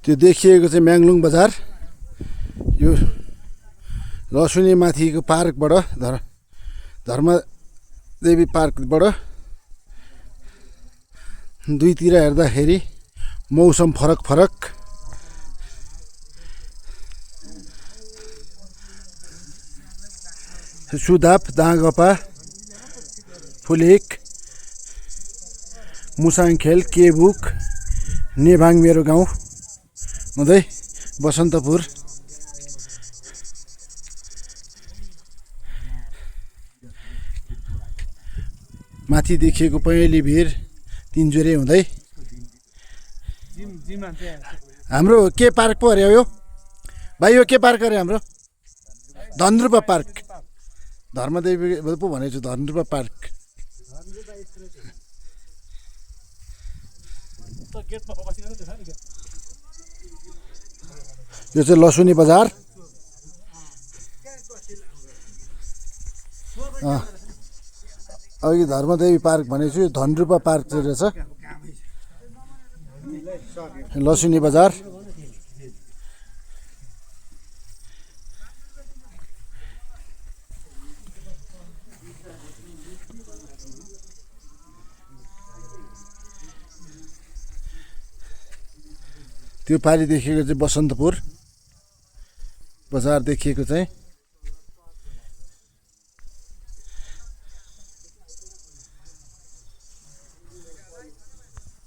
त्यो देखिएको चाहिँ म्याङ्लुङ बजार यो लसुनी माथिको पार्कबाट धर्मदेवी पार्कबाट दुईतिर हेर्दाखेरि मौसम फरक फरक सुदाप दाँगपा फुलेक मुसाङखेल केबुक नेभाङ मेरो गाउँ हुँदै बसन्तपुर माथि देखिएको पहेँली भिर तिनजुरे हुँदै हाम्रो के पार्क पो अरे यो भाइ यो के पार्क अरे हाम्रो धनरूपा पार्क धर्मदेवी पो भनेको छु धनरूपा पार्क यो चाहिँ लसुनी बजार अघि धर्मदेवी पार्क भनेको छु यो धनरूपा पार्क चाहिँ रहेछ लसुनी बजार त्यो पालि देखिएको चाहिँ बसन्तपुर बजार देखिएको चाहिँ